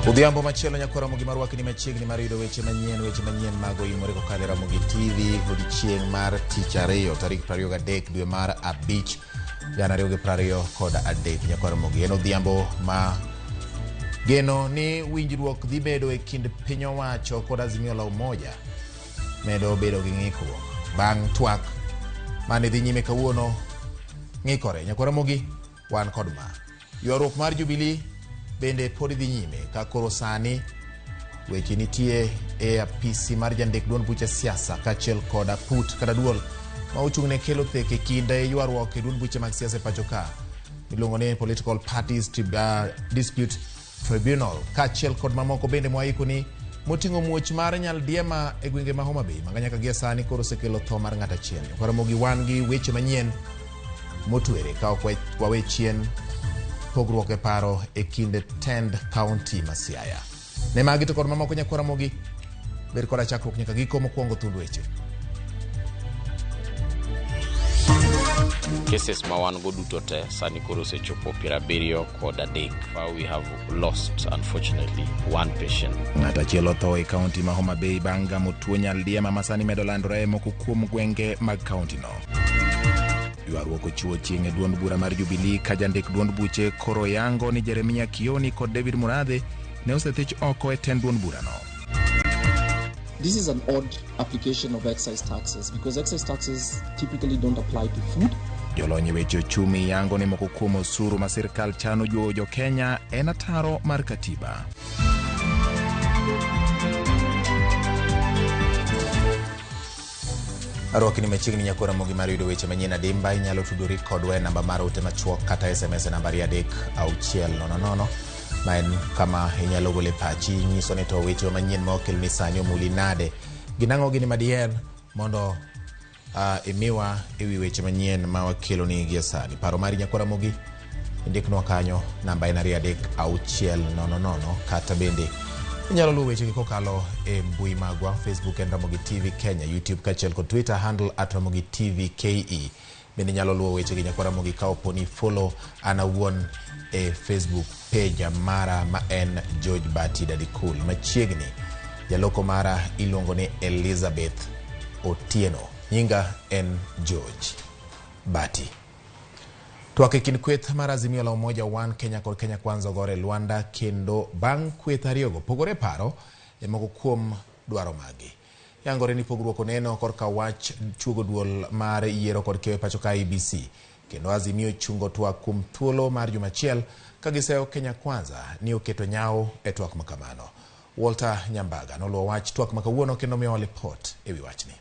Odhiambo machielo nyakwa Ramogi marwakni machiegni mar yudo weche manyien, weche manyien mag oimore kokalo e Ramogi TV odiechieng' mar tich ariyo tarik 23 dwe mar 5 2023. Nyakwa Ramogi, en odhiambo ma geno ni winjruok dhi bedo e kind piny owacho kod Azimio la Umoja medo bedo gi ng'ikruok bang' twak mane dhi nyime kawuono ng'ikore. Nyakwa Ramogi, wan kod ma ywaruok mar Jubilee bende pod dhi nyime ka koro sani weche nitie e apisi mar jandik duond buche siasa kaachiel kod aput kata duol ma ochung' ne kelo thek e kind ywaruok e duond buche mag siasa e pacho ka miluongo ni Political Parties Dispute Tribunal kaachiel kod mamoko bende mwaikoni moting'o muoch mar Nyaldiema e gwenge ma Homa Bay manga nyaka gie sani koro osekelo tho mar ng'at achiel. Nyakwa Ramogi, wan gi weche manyien motwere ka ok wawe chien pogruok e paro e kind tend kaunti ma Siaya. Ne magi to kod mamoko nyakwa Ramogi, bed koda chakruok nyaka giko. Mokwongo thund weche. Cases ma wan go duto te sani koro osechopo 73. We have lost, unfortunately, one patient. Ng'at achiel otho e kaunti ma Homa Bay bang' gamo tuo nyaldiema ma sani medo landore e moko kuom gwenge mag kauntino. Ywaruok ochiwo chieng' e duond bura mar Jubilee ka jandik duond buche koro yango ni Jeremia Kioni kod David Murathe ne osethich oko e tend duond burano. This is an odd application of excise taxes because excise taxes typically don't apply to food. Jolony e weche ochumi yango ni moko kuom osuru ma sirkal chano juogo jo Kenya en ataro mar katiba. Arwakni machiegni nyakora Ramogi mar yudo weche manyien adimba. Inyalo tudori kodwa e namba mar ote machuok kata SMS e namba 23600 ma en kama inyalo gole pachi nyiso ni to weche manyien ma okelni sani omuli nade, gin ang'o gini madiher mondo imiwa e wi weche manyien ma wakeloni gie sani. Paro mari nyakwa Ramogi indiknwa kanyo, namba en 23600, kata bende inyalo luwo wechegi kokalo e mbui magwa. Facebook en Ramogi TV Kenya, YouTube kaachiel kod Twitter handle @RamogiTVKE. Bende inyalo luwo wechegi nyakwa Ramogi ka opo ni follow an awuon e Facebook page mara ma en George Bati Daddy Cool. Machiegni jaloko mara iluongo ni Elizabeth Otieno, nyinga en George Bati. Twak e kind kweth mar Azimio la Umoja One Kenya kod Kenya Kwanza ogore e Luanda kendo bang' kweth ariyogo pogore paro e moko kuom dwaro magi. Yangore ni pogruok oneno korka wach chuogo duol mar yiero kod keyo e pacho ka IEBC, kendo Azimio chungo twak kuom thuolo mar juma achiel ka giseyo Kenya Kwanza ni oketo nyawo e twak makamano. Walter Nyambaga noluwo wach twak ma kawuono kendo miyowa lipot e wi wachni.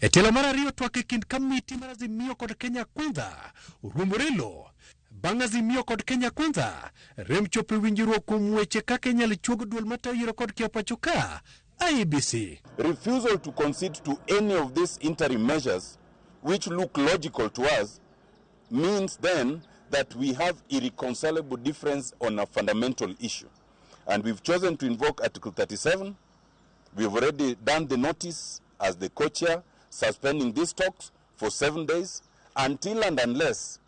E tielo mar ariyo, twak e kind kamiti mar Azimio kod Kenya Kwanza oruombore lo bang' Azimio kod Kenya Kwanza rem chopo e winjruok kuom weche kaka inyalo chuog duol matayo yiero kod kiewo pacho ka IEBC. Refusal to concede to any of these interim measures, which look logical to us, means then that we have irreconcilable difference on a fundamental issue. And we've chosen to invoke Article 37. We've already done the notice as the co-chair, suspending these talks for 7 days until and unless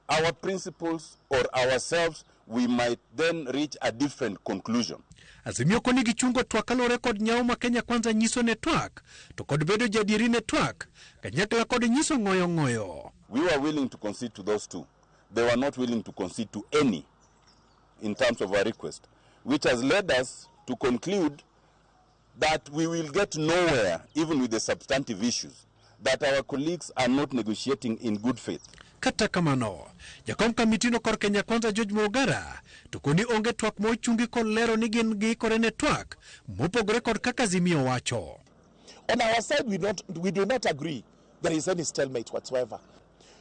our principles or ourselves, we might then reach a different conclusion. Azimio koni gichungo twak kaluwore kod nyawo ma Kenya Kwanza nyiso ne twak to kod bedo jadieri ne twak kanyakla kod nyiso ng'oyo ng'oyo. We were willing to concede to those two. They were not willing to concede to any in terms of our request, which has led us to conclude that we will get nowhere, even with the substantive issues, that our colleagues are not negotiating in good faith. Kata kamano, jakom kamitino kor Kenya Kwanza George Mogara to koni onge twak ma ochungi kod lero ni gin giikore ne twak mopogore kod kaka Azimio wacho. On our side, we do not agree there is any stalemate whatsoever.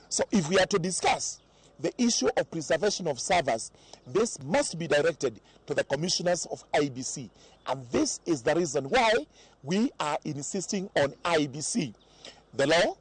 So if we are to discuss the issue of preservation of servers, this must be directed to the commissioners of IEBC. And this is the reason why we are insisting on IEBC, the law,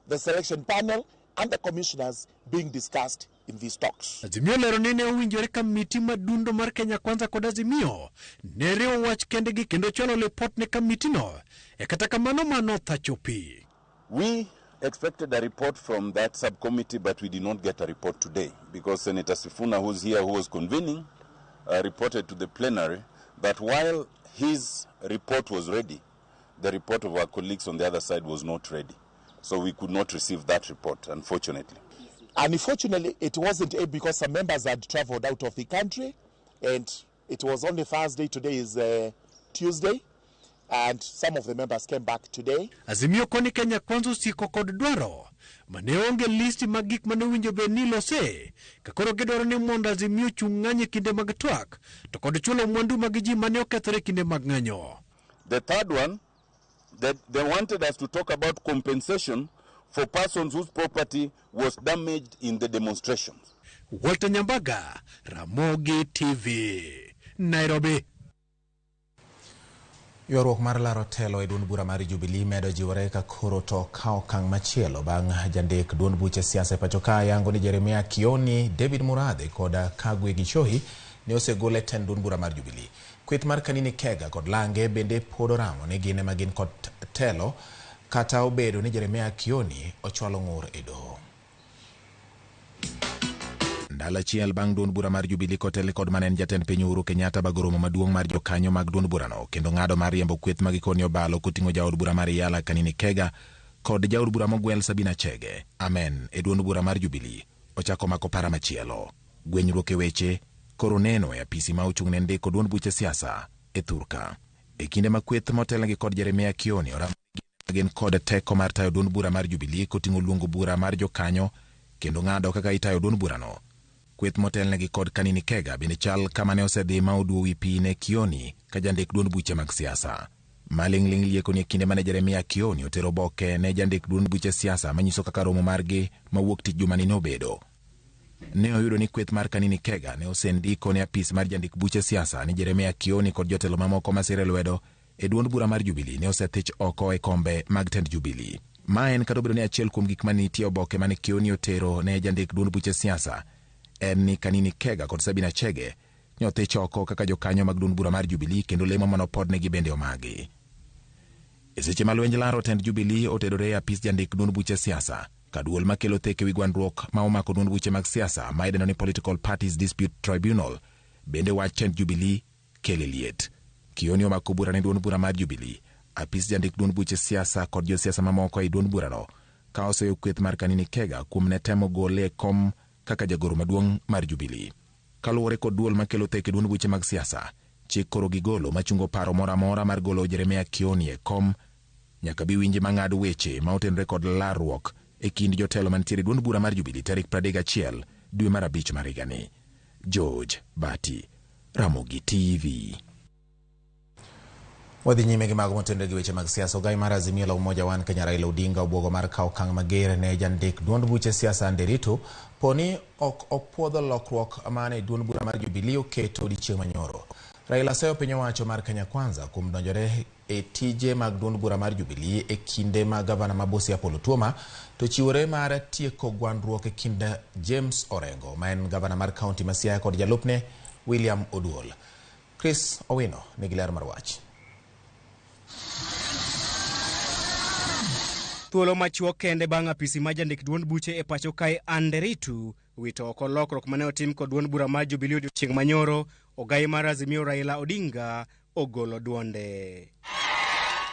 the selection panel, and the commissioners being discussed in these talks. Azimio lero ni ne owinjore kamiti madundo mar Kenya Kwanza kod Azimio ne riwo wach kendgi kendo chwalo lipot ne kamitino e kata kamano mano thacho pi. We expected a report from that subcommittee, but we did not get a report today because Senator Sifuna, who's here, who was convening, reported to the plenary that while his report was ready, the report of our colleagues on the other side was not ready. So we could not receive that report, unfortunately. Unfortunately, it wasn't able because some members had traveled out of the country, and it was only Thursday. Today is Tuesday, and some of the members came back today. Azimio koni Kenya Kwanza osiko kod dwaro mane onge listi mag gik mane owinjo bed ni ilose ka koro gidwaro ni mondo Azimio ochung' ng'anyo e kinde mag twak to kod chulo mwandu mag ji mane okethore e kinde mag ng'anyo. The third one, that they wanted us to talk about compensation for persons whose property was damaged in the demonstrations. Walter Nyambaga, Ramogi TV, Nairobi. Ywaruok mar laro telo e duond bura mar Jubilee medo jiwore ka koro to kawo okang' machielo bang' jandik duond buche siasa e pacho ka yango ni Jeremiah Kioni, David Murathe kod Kagwe Gichohi ne osegol e tend duond bura mar Jubilee. Kweth mar Kanini Kega kod Lange bende pod oramo ni gin ema gin kod telo kata obedo ni Jeremiah Kioni ochwalo ng'ur e doho. Ndalo achiel bang' duond bura mar Jubilee kotelne kod mane en jatend piny Uhuru Kenyatta bago romo maduong' mar jokanyo mag duond burano kendo ng'ado mar riembo kweth ma gikoni obalo koting'o jaod bura mar Yala Kanini Kega kod jaod bura mogwel Sabina Chege. Amen e duond bura mar Jubilee ochako mako para machielo. Gwenyruok e weche koro neno e apisi ma ochung' ne ndiko duond buche siasa e thurka. E kinde ma kweth motelnegi kod Jeremiah Kioni oramo gin kod teko mar tayo duond bura mar Jubilee koting'o luongo bura mar jokanyo kendo ng'ado kaka itayo duond burano. Kweth motelnegi kod Kanini Kega bende chal kama ne osedhi ma oduo wi pi ne Kioni ka jandik duond buche mag siasa. Maling'ling' lieko ni e kinde mane Jeremiah Kioni otero oboke ne jandik duond buche siasa manyiso kaka romo margi mawuok tich jumani ne obedo. Ne oyudo ni kweth mar Kanini Kega ne osendiko ne apis mar jandik buche siasa ni Jeremiah Kioni kod jotelo mamoko masire lwedo e duond bura mar Jubilee ne osethich oko e kombe mag tend Jubilee. Ma en kata obedo ni achiel kuom gik mane nitie oboke mane Kioni otero ne jandik duond buche siasa en ni Kanini Kega kod Sabina Chege ne othich oko kaka jokanyo mag duond bura mar Jubilee kendo lemo manopodnegi bende omagi. E seche ma lwenj laro tend Jubilee otedore e apis jandik duond buche siasa, ka duol makelo thek ewi gwandruok ma omako duond buche mag siasa ma idendo ni Political Parties Dispute Tribunal bende wach tend Jubilee kele liet. Kioni omako bura ne duond bura mar Jubilee, apis jandik duond buche siasa kod josiasa mamoko ei duond burano ka oseyo kweth mar Kanini Kega kuom ne temo gole e kom kaka jagoro maduong' mar Jubilee. Kaluwore kod duol makelo thek e duond buche mag siasa, chik koro gigolo machungo paro moro amora mar golo Jeremiah Kioni e kom nyaka bi winji mang'ad weche ma otenore kod larruok e kind jotelo mantiere e duond bura mar Jubilee tarik 31 dwe mar 5 mar higani. George Bati, Ramogi TV. Wadhi nyime gi mago motenore gi weche mag siasa. Ogai mar Azimio la Umoja One Kenya Raila Odinga obwogo mar kawo okang' mager ne jandik duond buche siasa Nderitu poni ok opuodho lokruok mane duond bura mar Jubilee oketo odiechieng' manyoro. Raila seyo piny owacho mar Kenya Kwanza kuom donjore e tije mag duond bura mar Jubilee e kinde ma gavana ma Busia Paul Otuoma to chiwore mar tieko gwandruok e kind James Orengo ma en gavana mar kaunti ma Siaya kod jalupne William Oduol. Chris Owino nigi ler mar wach. Thuolo machuok kende bang' apisi ma jandik duond buche e pacho kae Nderitu wito oko lokruok mane otim kod duond bura mar Jubilee odiochieng' manyoro, ogai mar Azimio Raila Odinga ogolo duonde.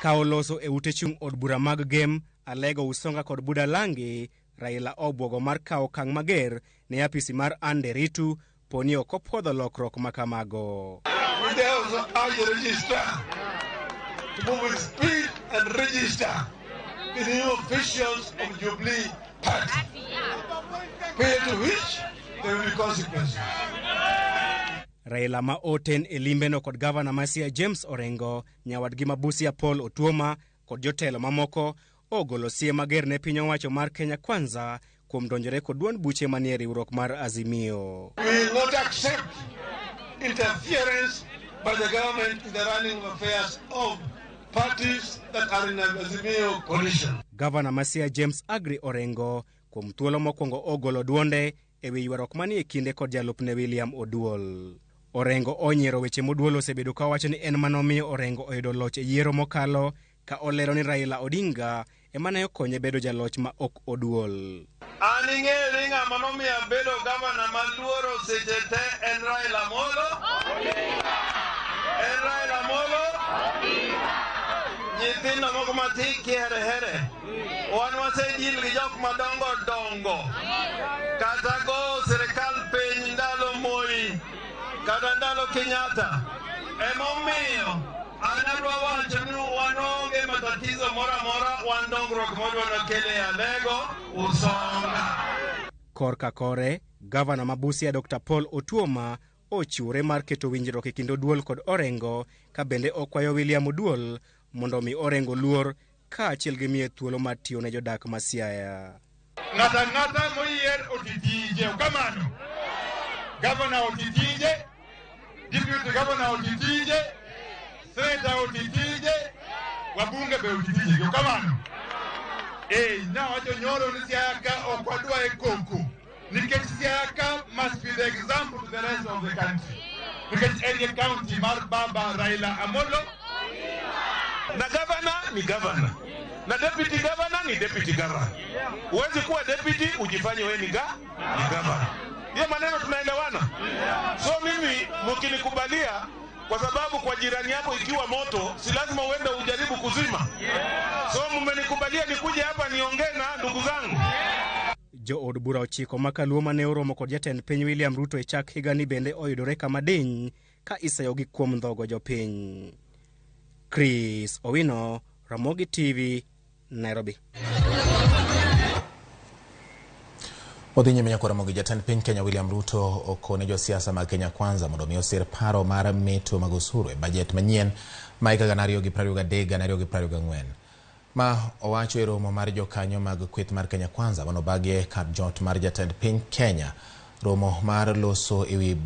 Ka oloso e ute chung' od bura mag Gem, Alego, Usonga kod Budalangi, Raila obwogo mar kawo okang' mager ne apisi mar Nderitu poni ok opuodho lokruok makamago. We also urge the registrar to move with speed and register the new officials of Jubilee Party, prior to which there will be consequences. Raila ma oten e limbeno kod gavana ma Siaya James Orengo, nyawadgi ma Busia Paul Otuoma kod jotelo mamoko ogolo siem mager ne piny owacho mar Kenya Kwanza kuom donjore kod duond buche manie riwruok mar Azimio. We will not accept interference by the government in the running of affairs of parties that are in an Azimio coalition. Gavana ma Siaya James Agri Orengo kuom thuolo mokwongo ogolo duonde ewi ywaruok manie kinde kod jalupne William Oduol. Orengo onyiero weche moduol osebedo ka wacho ni en manomiyo Orengo oyudo loch e yiero mokalo ka olero ni Raila Odinga ema ne okonye bedo jaloch ma ok oduol. An ing'eyo ni ng'ama nomiyo abedo gavana maluoro seche te en Raila Amolo. En Raila Amolo. Nyithindo moko matin kihere here. Wan wasedil gi jok madongo dongo. Kata go sirikal piny ndalo Moi, kata ndalo Kenyatta. Emomiyo an adwa wacho ni wan onge matatizo moro amora, wan dongruok modwa kelo e Alego Usonga. Korka kore, gavana ma Busia Dr. Paul Otuoma ochiwore mar keto winjruok e kind Oduol kod Orengo, ka bende okwayo William Oduol mondo omi Orengo luor kaachiel gi miye thuolo mar tiyo ne jodak ma Siaya. Ng'ato ang'ata moyier oti tije, kamano. Gavana oti tije, deputy governor oti tije, senator oti tije, wabunge be oti tije, kamano. Nawacho nyoro ni Siaya ka ok wadwa e koko, nikech Siaya ka must be the example to the rest of the country. Nikech en e county mar baba Raila Amolo. Na governor ni governor, na deputy governor ni deputy governor. Huwezi kuwa deputy ujifanye wewe ni governor. Hiyo maneno tunaelewana? So mimi mkinikubalia, kwa sababu kwa jirani yako ikiwa moto si lazima uende ujaribu kuzima. So mmenikubalia nikuje hapa niongee na ndugu zangu. Jo od bura 9 makaluo mane oromo kod jatend piny William Ruto e chak higani bende oyudore kama diny ka isayogi kuom ndhogo jopiny. Chris Owino, Ramogi TV, Nairobi. Odhi nyime nyaka Ramogi. Jatend piny Kenya William Ruto okone josiasa mag Kenya Kwanza mondo mi osir paro mar meto mag osuru e bajet manyien ma higa 2023-2024. Ma owacho e romo mar jokanyo mag kweth mar Kenya Kwanza manobagie kar jot mar jatend piny Kenya. Romo mar loso ewi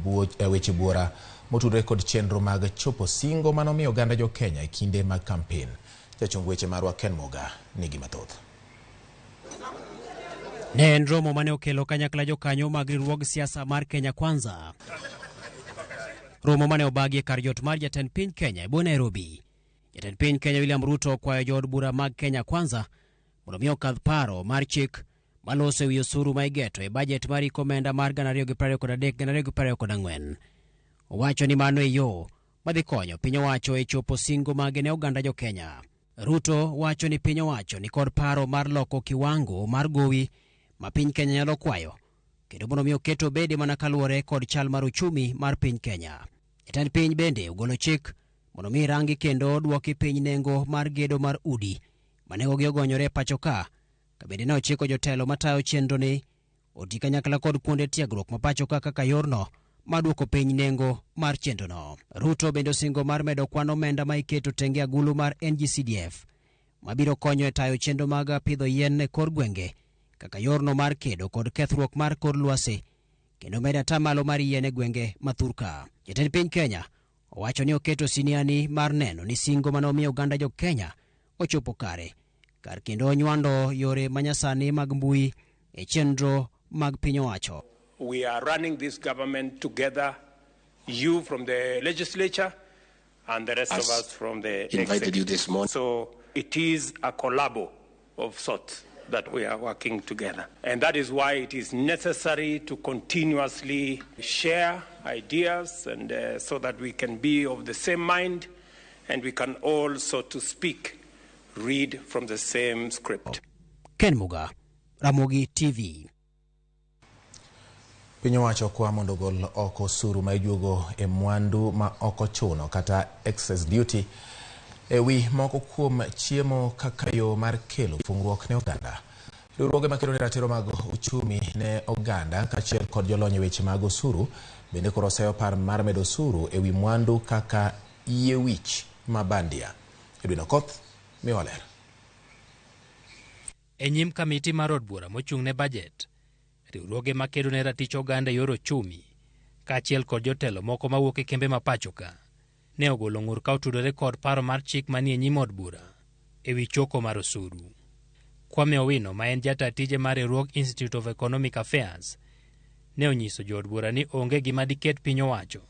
weche buora motudore kod chenro mag chopo singo manomiyo oganda jo Kenya e kinde mag kampen. Jachung weche marwa Ken Moga nigi mathoth. Ne en romo mane okelo kanyakla jokanyo mag riwruog siasa mar Kenya Kwanza. Romo mane obagie kar jot mar jatend piny Kenya e bwo Nairobi. Jatend piny Kenya William Ruto okwayo jood bura mag Kenya Kwanza mondo mi okadh paro mar chik maloso ewi osuru ma igeto e bajet mar hik omenda mar 2023-2024. Owacho ni mano e yo madhi konyo piny owacho e chopo singo mage ne oganda jo Kenya. Ruto wacho ni piny owacho ni kod paro mar loko kiwango mar gowi ma piny Kenya nyalo kwayo, kendo mondo mi oket obede mana kaluwore kod chal mar uchumi mar piny Kenya. Jatend piny bende ogolo chik mondo mi rangi kendo duoki piny nengo mar gedo mar udi ma nengogi ogonyore pacho ka, ka bende ne ochiko jotelo matayo chenro ni oti kanyakla kod kuonde tiegruok ma pacho ka kaka yorno mar duoko piny nengo mar chenrono. Ruto bende osingo mar medo kwan omenda ma iketo tenge agulu mar NGCDF mabiro konyo e tayo chenro mag pidho yien e kor gwenge kaka yorno mar kedo kod kethruok mar kor lwasi kendo medo atamalo mar yien e gwenge ma thurka. Jatend piny Kenya owacho ni oketo siniani mar neno ni singo manomiyo oganda jo Kenya ochopo kare, kar kendo nywando yore manyasani mag mbui e chenro mag piny owacho. We are running this government together, you from the legislature and the rest of us from the invited you this morning. So it is a collabo of sorts that we are working together. And that is why it is necessary to continuously share ideas and so that we can be of the same mind and we can all, so to speak, read from the same script. Ken Muga, Ramogi TV. Piny owacho kwa mondo ogol oko osuru ma ijuogo e mwandu ma ok ochuno kata excess duty ewi moko kuom chiemo kaka yo mar kelo pungruok ne oganda. Riwruoge makedo ne ratiro mag uchumi ne oganda kaachiel kod jolony e weche mag osuru bende koro oseyo par mar medo osuru ewi mwandu kaka yie wich ma bandia. Edwin Okoth miwa ler. E nyim kamiti mar od bura mochung' ne bajet, riwruoge makedo ne ratich oganda e yor ochumi kaachiel kod jotelo moko mawuok e kembe ma pacho ka ne ogolo ng'ur ka otudore kod paro mar chik manie nyim od bura ewi choko mar osuru. Kwame Owino, ma en jata tije mar riwruog Institute of Economic Affairs, ne onyiso jood bura ni onge gima diket piny owacho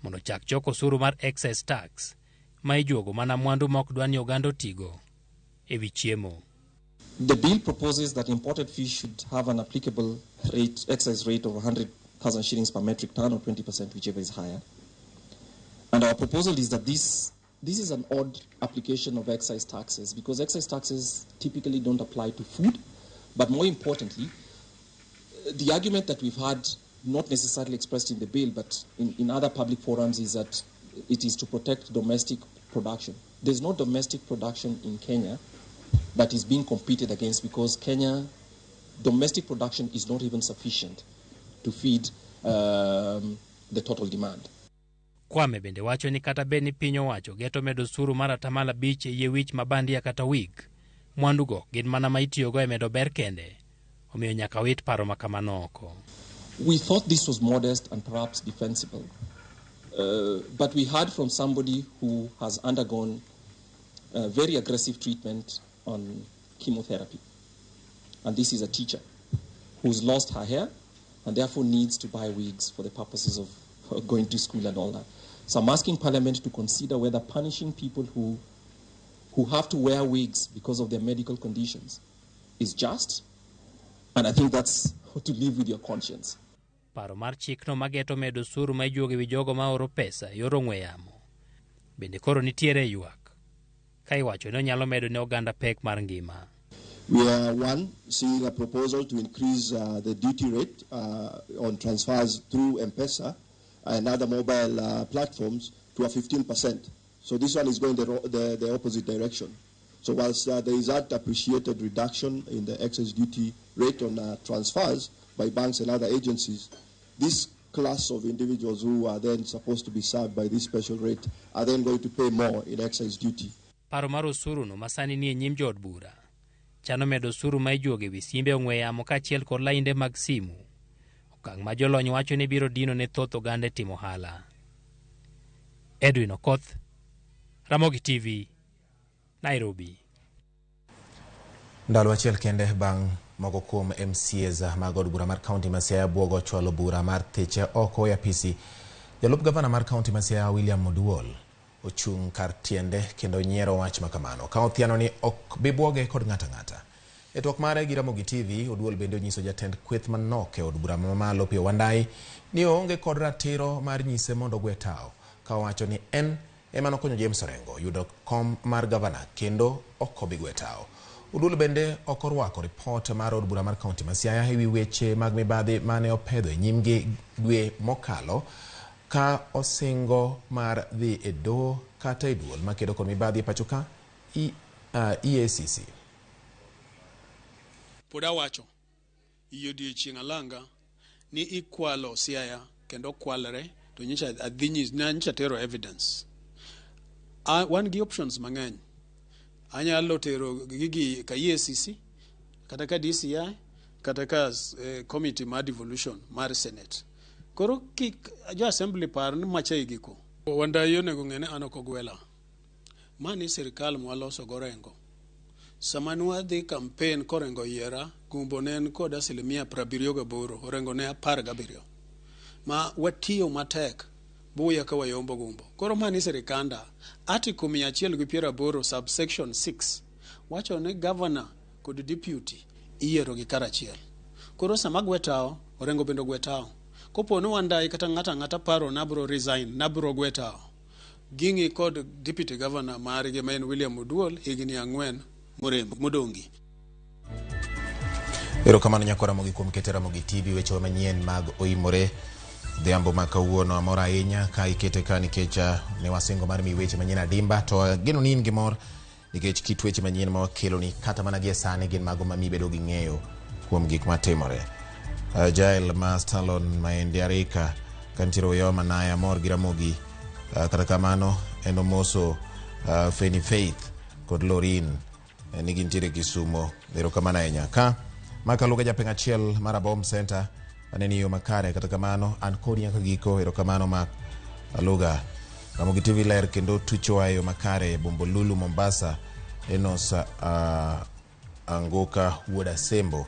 mondo chak choko osuru mar excess tax ma ijuogo mana mwandu ma ok dwa ni oganda otigo ewi chiemo. The bill proposes that imported fish should have an applicable rate, excise rate of 100,000 shillings per metric ton or 20%, whichever is higher. And our proposal is that this is an odd application of excise taxes, because excise taxes typically don't apply to food. But more importantly, the argument that we've had, not necessarily expressed in the bill, but in other public forums, is that it is to protect domestic production. There's no domestic production in Kenya that is being competed against, because Kenya domestic production is not even sufficient to feed the total demand. Kwame bende wacho ni kata bed ni piny owacho geto medo osuru mar 5% e yie wich mabandia kata wig, mwandugo gin mana ma itiyogo e medo ber kende, omiyo nyaka wit paro ma kamano oko. We thought this was modest and perhaps defensible, but we heard from somebody who has undergone very aggressive treatment on chemotherapy. And this is a teacher who's lost her hair and therefore needs to buy wigs for the purposes of going to school and all that. So I'm asking Parliament to consider whether punishing people who have to wear wigs because of their medical conditions is just. And I think that's to live with your conscience. Paro mar chikno mageto medo osuru ma ijuogo e wi jogo ma oro pesa e yor ong'we yamo. Bende koro nitiere ywak ka iwacho ni onyalo medo ne oganda pek mar ngima. We are, one, seeing a proposal to increase the duty rate on transfers through M-Pesa and other mobile platforms to a 15%. So this one is going the opposite direction. So whilst there is that appreciated reduction in the excise duty rate on transfers by banks and other agencies, this class of individuals who are then supposed to be served by this special rate are then going to pay more in excise duty. Paro mar osuru no masani nie nyim jood bura chano medo osuru ma ijuogo e wi simbe ong'we yamo kaachiel kod lainde mag simu, okang' ma jolony wacho ni biro dino ne thoth oganda e timo ohala. Edwin Okoth, Ramogi TV, Nairobi. Ndalo achiel kende bang' moko kuom MCAs mag od bura mar kaunti ma Siaya buogo chwalo bura mar thiche oko e apisi, jalup gavana mar kaunti ma Siaya William Oduol ochung' kar tiende kendo nyiero wach makamano ka othiano ni ok bi buoge kod ng'ato ang'ata. E twak mare gi Ramogi TV, Oduol bende onyiso jatend kweth manok e od bura mamalo Opiyo Wandayi ni oonge kod ratiro mar nyise mondo ogwe tao, ka owacho ni en ema nokonyo James Orengo yudo kom mar gavana kendo ok obi gwe tao. Oduol bende ok orwako ripot mar od bura mar kaunti ma Siaya e wi weche mag mibadhi mane opedho e nyimgi dwe mokalo, ka osingo mar dhi e doho kata e duol makedo kod mibadhi e pacho ka EACC. Pod awacho i odiechieng' alanga ni ikwalo Siaya kendo kwalre to nyicha adhi nyicha tero evidence. Wan gi options mang'eny. Anyalo tero gigi ka EACC, kata ka DCI, kata ka committee mar devolution mar Senate. Koro kik jo assembly par ni macha igiko. Wandayi onego ng'e ni an ok ogwela. Mani sirikal mwaloso gorengo. Sama nwadhi campaign korengo yiera, Gumbo ne en kod 78%, Orengo ne 17. Ma watiyo matek buya ka wayombo Gumbo. Koro mani sirikanda, article 180 subsection 6 wacho ni governor kod deputy iyiero gi karachiel. Koro sama gwe tao, Orengo bende ogwe tao. Kopo ni Wandayi kata ng'ato ang'ata paro nabro resign, nabro gwe tao. Ging'i kod deputy governor margi ma en William Oduol higni 4 modongi. Erokamano nyakwa Ramogi kuom kete Ramogi TV weche manyien mag oimore odhiambo ma kawuono. Amor ahinya ka ikete ka nikech ne wasingo mar miyi weche manyien adimba, to geno ni in gi mor nikech kit weche manyien ma wakeloni kata mana gie sani gin mago mamiyi bedo gi ng'eyo kuom gik matimore. Jael ma Stalon Maendi Arika kantiere Oyo Manaya amor gi Ramogi. Kata kamano en omoso Feni Faith kod Lorin ni gintiere Kisumo. Erokamano ahinya. Ka makaluga japeng' achiel mar Abom Center aneni yo makare, kata kamano an kodi nyaka giko. Erokamano Mark Aluga. Ramogi TV ler kendo tuchowa e yo makare. Bombolulu Mombasa Enos Anguka wuod Asembo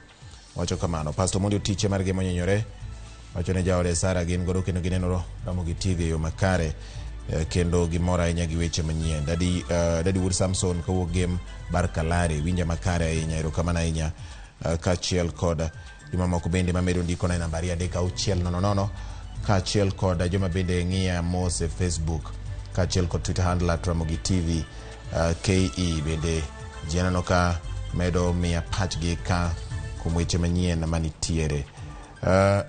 wacho kamano. Pastor Mondi Otiche mar gemo nyenyore wacho ne jaode Sara gin godo kendo gineno Ramogi TV e yo makare. Kendo gimor ahinya gi weche manyien. Dadi, Dadi Wuod Samson kawuok Gem Bar Kalare winja makare ahinya, erokamano ahinya, kaachiel kod jomamoko bende mamedo ndikona e namba 23600, kaachiel kod joma bende ng'iya mos e Facebook kaachiel kod Twitter handle at Ramogi TV KE bende ji aneno ka medo miya pachgi ka kuom weche manyien manitiere.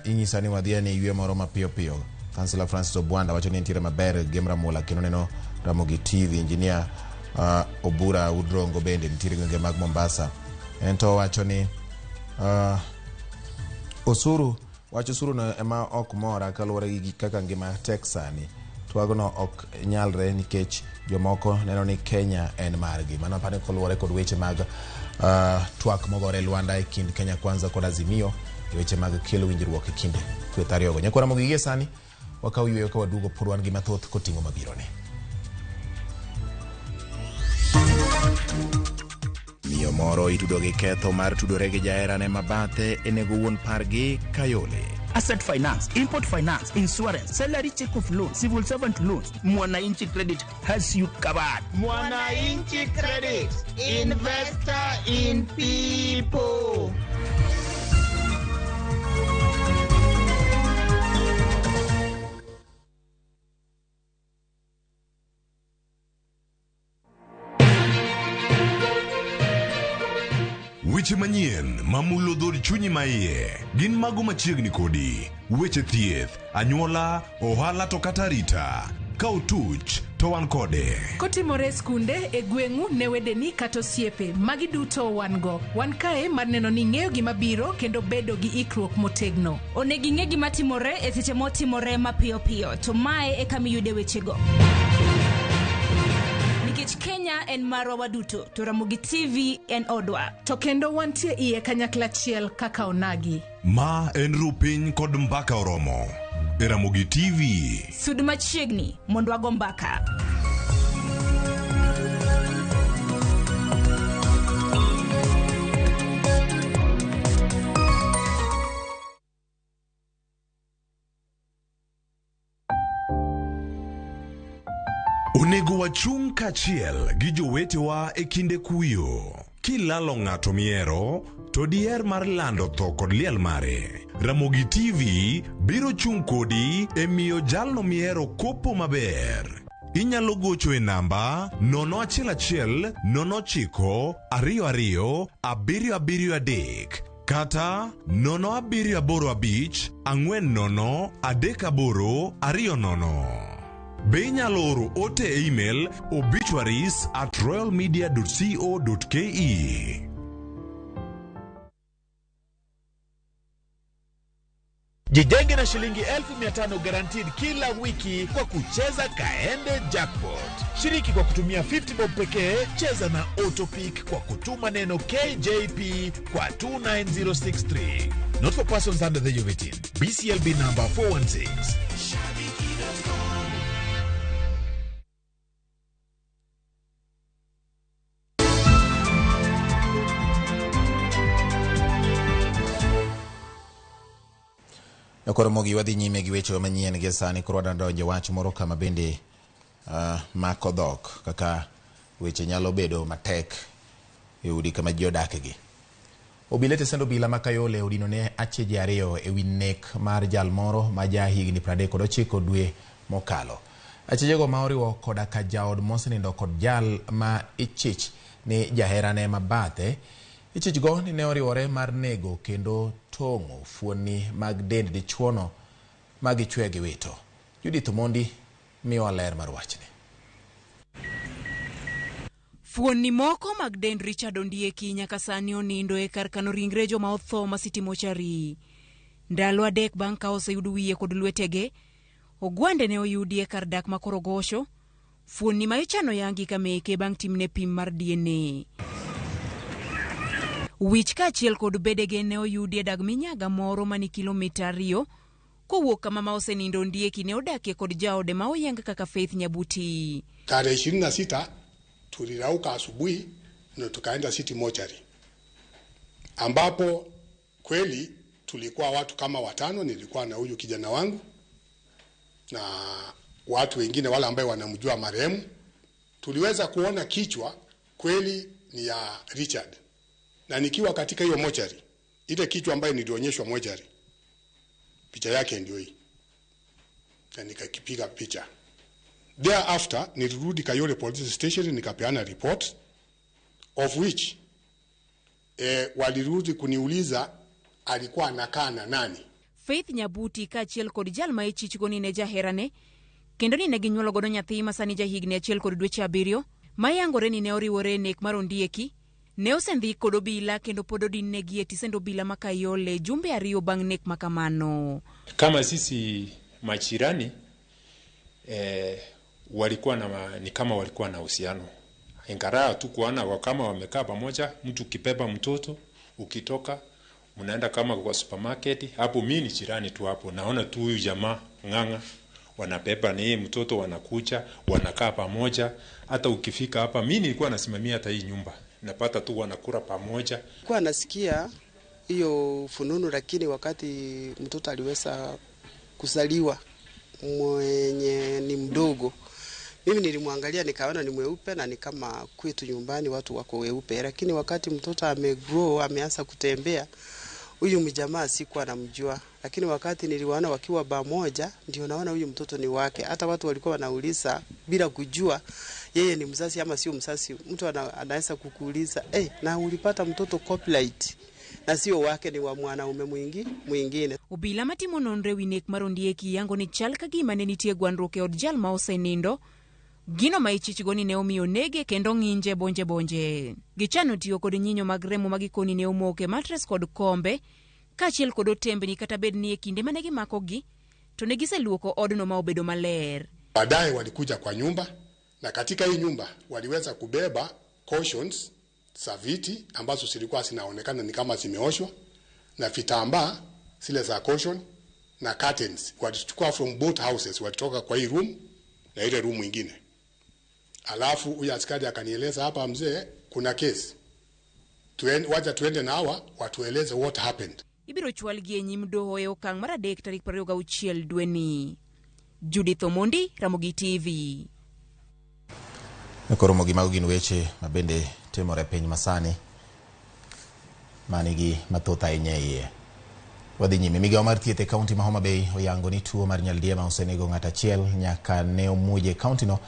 Inyisa ni wadhi ane yweyo moro mapiyo piyo. Councillor Francis Obwanda wacho ni entiere maber Gem Ramula kendo neno Ramogi TV. Engineer Obura Udrongo bende nitiere gwenge mag Mombasa. En to owacho ni osuru wach osuru no ema ok mora kaluwore gi kaka ngima tek sani. Twagno ok nyalre nikech jomoko neno ni Kenya en margi. Mano apani koluwore kod weche mag twak mogore lwanda e kind Kenya Kwanza kod Azimio e weche mag kelo winjruok e kind kweth ariyogo. Nyakwara Ramogi gie sani wakaw yweyo ka waduogo pod wan gi mathoth koting'o mabironi. Miyo moro itudo gi ketho mar tudore gi jaherane ma bathe e nego wuon pargi Kayole. Asset finance, import finance, insurance, salary check of loan, civil servant loans. Mwananchi Credit has you covered. Mwananchi Credit, investor in people. Weche manyien mamulo dhod chunyi maiye gin mago machiegni kodi. Weche thieth, anyuola, ohala to kata arita. Ka otuch to wan kode. Kotimore e skunde, e gweng'u, ne wedeni kata osiepe, magi duto wan go. Wan kae mar neno ni ing'eyo gima biro kendo bedo gi ikruok motegno. Onego ing'e gima timore e seche motimore mapiyo piyo, to mae e kama iyude wechego. Nikech Kenya en marwa waduto, to Ramogi TV en odwa. To kendo wantie iye kanyakla achiel kaka onagi. Ma en Rupiny kod Mbaka Oromo e Ramogi TV. Sud machiegni mondo wago mbaka. Onego wachung' kaachiel gi jowetewa e kinde kuyo. Kilalo ng'ato mihero, to diher mar lando tho kod liel mare. Ramogi TV biro chung' kodi e miyo jalno mihero kopo maber. Inyalo gocho e namba 011 09 22 773 kata 0785 40 38 20. Be inyalo oro ote e email obituaries@royalmedia.co.ke. Jijenge na shilingi 1500 guaranteed kila wiki kwa kucheza Kaende Jackpot. Shiriki kwa kutumia 50 bob pekee, cheza na Autopick kwa kutuma neno KJP kwa 29063. Not for persons under the age of 18. BCLB number 416. Koro mogi wadhi nyime gi weche manyien gi sani koro wadonjo wach moro kama bende mako dhok kaka weche nyalo bedo matek e udi kama ji odakgi. Obila tesend obila ma Kayole odino ne acheje ariyo e wi nek mar jal moro ma ja higni 39 dwe mokalo. Achejego ma oriwo koda ka jaod mosenindo kod jal ma ichich ni jaherane ma bathe. Ichichgo ni ne oriwore mar nego kendo tong'o fuonni mag dend dichuono ma gichwe gi wito. Judith Omondi miyowa ler mar wachni. Fuonni moko mag dend Richard Ondieki nyaka sani onindo e kar kano ringre joma otho ma City Mortuary. Ndalo adek bang' ka oseyud wiye kod lwetege, ogwande ne oyudi e kar dak ma Korogosho, fuonni ma ichano yangi ka meke bang' timne pim mar DNA. Wich kaachiel kod bedege ne oyudi e dag minyaga moro mani kilomita 2 kowuok kama ma osenindo Ondieki ne odakie kod jaode ma oyang kaka Faith Nyabuti. Tarehe 26 tulirauka asubuhi na tukaenda City Mortuary, ambapo kweli tulikuwa watu kama watano. Nilikuwa na huyu kijana wangu na watu wengine wale ambaye wanamjua marehemu. Tuliweza kuona kichwa kweli ni ya Richard, na nikiwa katika hiyo mochari, ile kichwa ambayo nilionyeshwa mochari, picha yake ndio hii, na nikakipiga picha. Thereafter nilirudi Kayole Police Station nikapeana report, of which walirudi kuniuliza alikuwa anakaa na nani. Faith Nyabuti kaachiel kod jal ma ichichgo ni ne jaherane kendo ni ne ginyuolo godo nyathi ma sani jahigni 1 kod dweche 7 mayangore ni ne oriwore e nek mar Ondieki ne osendhi kod obila kendo pod odinnegi e tisend obila ma Kayole jumbe 2 bang' nek makamano. Kama sisi majirani walikuwa na, ni kama walikuwa na uhusiano, ingaraa tu kuona kama wamekaa pamoja. Mtu ukibeba mtoto ukitoka mnaenda kama kwa supermarket hapo, mimi ni jirani tu hapo, naona tu huyu jamaa Ng'ang'a wanabeba ni mtoto, wanakuja wanakaa pamoja. Hata ukifika hapa, mimi nilikuwa nasimamia hata hii nyumba, napata tu wanakula pamoja. Kwa nasikia hiyo fununu, lakini wakati mtoto aliweza kuzaliwa mwenye ni mdogo, mimi nilimwangalia nikaona ni mweupe na ni kama kwetu nyumbani watu wako weupe, lakini wakati mtoto amegrow ameanza kutembea, huyu mjamaa sikuwa namjua, lakini wakati niliwaona wakiwa pamoja ndio naona huyu mtoto ni wake. Hata watu walikuwa wanauliza bila kujua yeye ni mzazi ama sio mzazi. Mtu anaweza kukuuliza na ulipata mtoto copyright na sio wake, ni wa mwanaume mwingine. Obila matimo nonro ewi nek mar Ondieki yango ni chal ka gima ne nitie gwandruok e od jal ma osenindo, gino ma ichichgo ni ne omiyo nege kendo ng'inje bonje bonje. Gichano tiyo kod nyinyo mag remo ma gikoni ne omoke matres kod kombe kaachiel kod otembni, kata bed ni e kinde mane gimakogi to ne giseluoko odno ma obedo maler. Baadaye walikuja kwa nyumba, na katika hii nyumba waliweza kubeba cushions za viti ambazo zilikuwa zinaonekana ni kama zimeoshwa, na vitambaa zile za cushion na curtains. Walichukua from both houses, walitoka kwa hii room na ile room nyingine. Alafu huyu askari akanieleza, hapa mzee, kuna case, wacha tuende na hawa watueleze what happened. Ibiro chwalgi e nyim doho e okang' mar 3 tarik 26 dweni. Judith Omondi, Ramogi TV. Koro mogi mago gin weche mabende timore piny masani manigi mathoth ahinya iye. Wadhi nyime. Migawo mar thieth e kaunti ma Homa Bay oyango ni tuo mar nyaldiema osenego ng'ato achiel nyaka ne omuoje e kaunti no,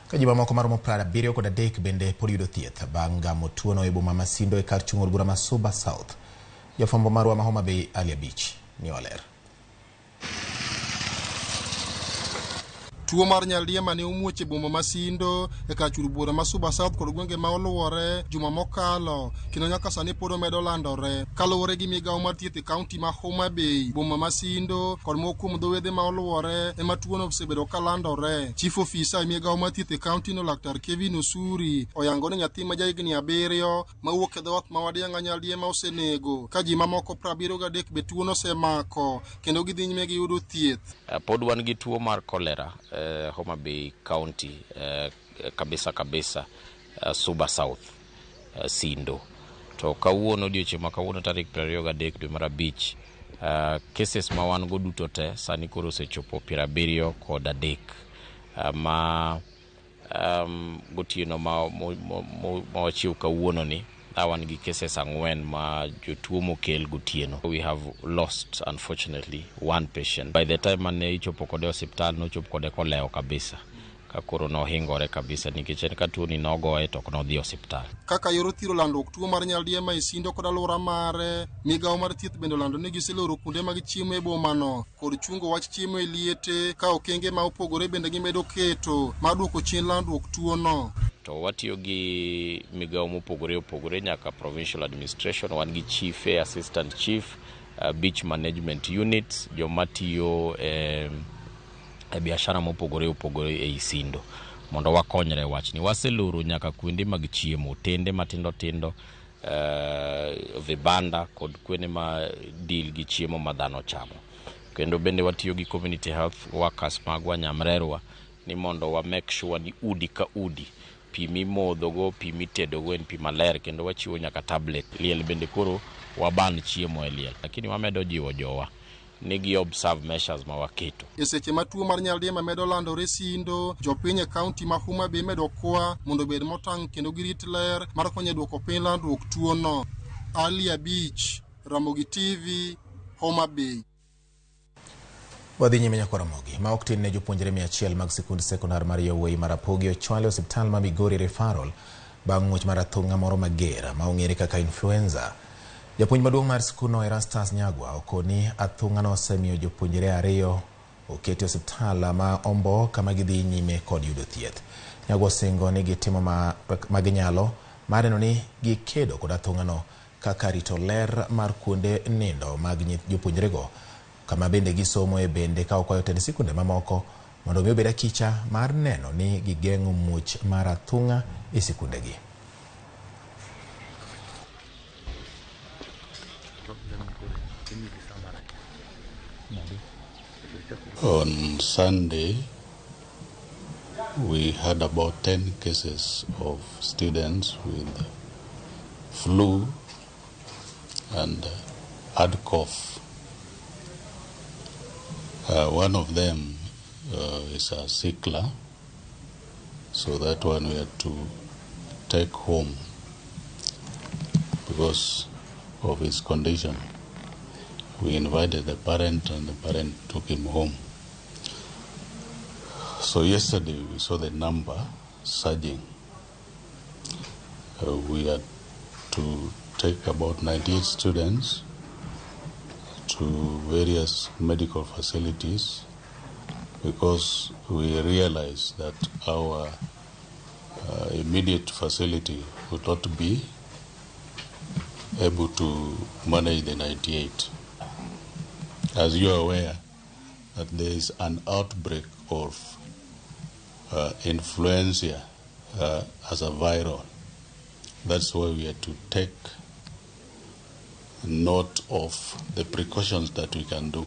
ka ji mamoko maromo 73 bende pod yudo thieth bang' gamo tuono e boma ma Sindo e kar chung' od bura ma Suba South. Jafwambo marwa ma Homa Bay Ali Abich ni oler. Tuo mar nyaldiema ne omuoch e boma ma Sindo e kar chung' bura ma Suba South kod gwenge ma oluwore juma mokalo, kendo nyaka sani pod omedo landore. Kaluwore gi migawo mar thieth e kaunti ma Homa Bay, boma ma Sindo kod moko kuom dho wedhe ma oluwore ema tuono osebedo ka landore. Chief officer e migawo mar thieth e kaunti no Laktar Kevin Osuri oyango ni nyathi ma jahigni 7 mawuok e dhoot ma Wadiang'a nyaldiema osenego, ka ji mamoko 73 be tuono osemako kendo gidhi nyime gi yudo thieth. Pod wan gi tuo mar cholera Homa Bay County, kabisa kabisa, Suba South, Sindo. To kawuono odiochieng' ma kawuono tarik 23 dwe mar 5, cases ma wan go duto te sani koro osechopo 73, ma gotieno ma wachiw kawuono ni wan gi cases 4 ma jotuo mokel gotieno. We have lost, unfortunately, one patient. By the time mane ichopo kode osiptal, nochopo kode kolewo kabisa, ka koro nohingore kabisa nikech en ka tuoni nogoye to ok nodhi osiptal. Kaka yor thiro landruok tuo mar nyaldiema e Sindo kod alwora mare, migawo mar thieth bende olando ni giseloro kuonde mag chiemo e bomano kod chungo wach chiemo e liete, ka okenge ma opogore bende gimedo keto mar duoko chien landruok tuono. To watiyo gi migawo mopogore opogore nyaka provincial administration, wan gi chief, assistant chief, beach management units, joma tiyo e biashara mopogore opogore ei Sindo mondo wakonyre wachni. Waseloro nyaka kuonde mag chiemo, otende matindo tindo, vibanda kod kuonde ma deal gi chiemo ma dhano chamo. Kendo bende watiyo gi community health workers magwa nyamrerwa ni mondo wa make sure ni udi ka udi pi mimodhogo, pi mitedogo en pi maler, kendo wachiwo nyaka tablet. Liel bende koro waban chiemo e liel, lakini wamedo jiwo jowa ni gi observe measures ma waketo. E seche ma tuo mar nyaldiema medo landore Sindo, jopiny e kaunti ma Homa Bay imedo kwa mondo obed motang' kendo girit ler mar konyo e duoko piny landruok tuono. Ali Abich, Ramogi TV, Homa Bay. Wadhi nyime nyaka Ramogi ma ok tin ne jopuonjre 100 mag sikund sekondar mar yawuoyi mar Rapogi ochwal e osiptal ma Migori Referral bang' muoch mar athung'a moro mager ma ong'ere kaka influenza. Japuonj maduong' mar skundno Erastus Nyagwa okoni athung'ano osemiyo jopuonjre 2 oketi e osiptal ma Ombo kama gidhi nyime kod yudo thieth. Nyagwa osingo ni gitimo ma ginyalo mar neno ni gikedo kod athung'ano kaka rito ler mar kuonde nindo mag jopuonjrego kama bende gisomo e bende ka okwayo tend sikunde mamoko mondo mi obed akicha mar neno ni gigeng'o muoch mar athung'a e sikundegi. On Sunday, we had about 10 cases of students with flu and hard cough. One of them is a sickler, so that one we had to take home because of his condition. We invited the parent and the parent took him home. So yesterday we saw the number surging. We had to take about 98 students to various medical facilities because we realized that our immediate facility would not be able to manage the 98. As you are aware, that there is an outbreak of influenza as a viral. That's why we had to take note of the precautions that we can do.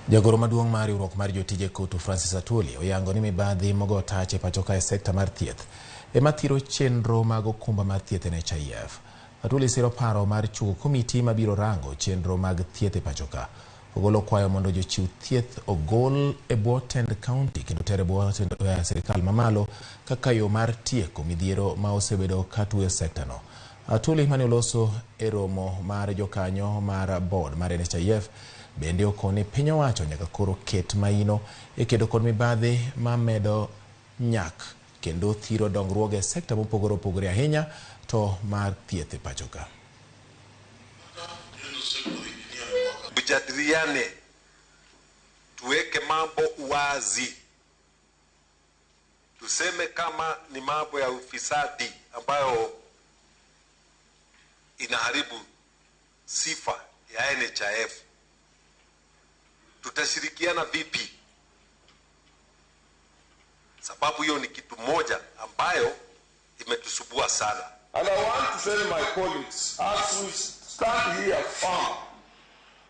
Jagoro maduong' mar riwruok mar jotije KOTU Francis Atwoli oyango ni mibadhi mogo tach e pacho ka e sekta mar thieth ema thiro chenro mag okumba mar thieth NHIF. Atwoli siro paro mar chungo komiti mabiro rango chenro mag thieth e pacho ka. Ogolo kwayo mondo jochiw thieth ogol e bwo tend kaunti kendo ter e bwo tend sirikal mamalo kaka yo mar tieko midhiero ma osebedo ka tuyo sektano. Atwoli mane oloso e romo mar jokanyo mar board mar NHIF bende okoni piny owacho nyaka koro ket maino e kedo kod mibadhi mamedo nyak kendo thiro dongruoge e sekta mopogore opogore ahinya to mar thieth e pacho ka. Tujadiliane, tuweke mambo wazi, tuseme kama ni mambo ya ufisadi ambayo inaharibu sifa ya NHIF. Tutashirikiana vipi? Sababu hiyo ni kitu moja ambayo imetusubua sana. And I want to tell my colleagues, as we stand here firm,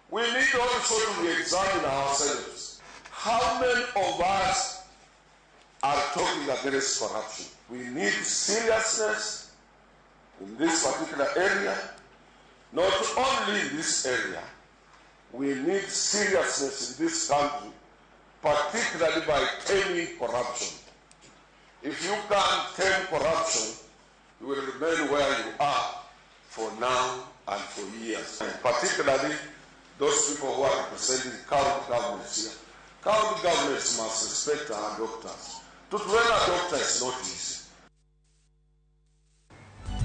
we need also to re-examine ourselves. How many of us are talking against corruption? We need seriousness in this particular area, not only in this area. We need seriousness in this country, particularly by taming corruption. If you can't tame corruption, you will remain where you are for now and for years. And particularly those people who are representing county governments here. County governments must respect our doctors. To train a doctor is not easy.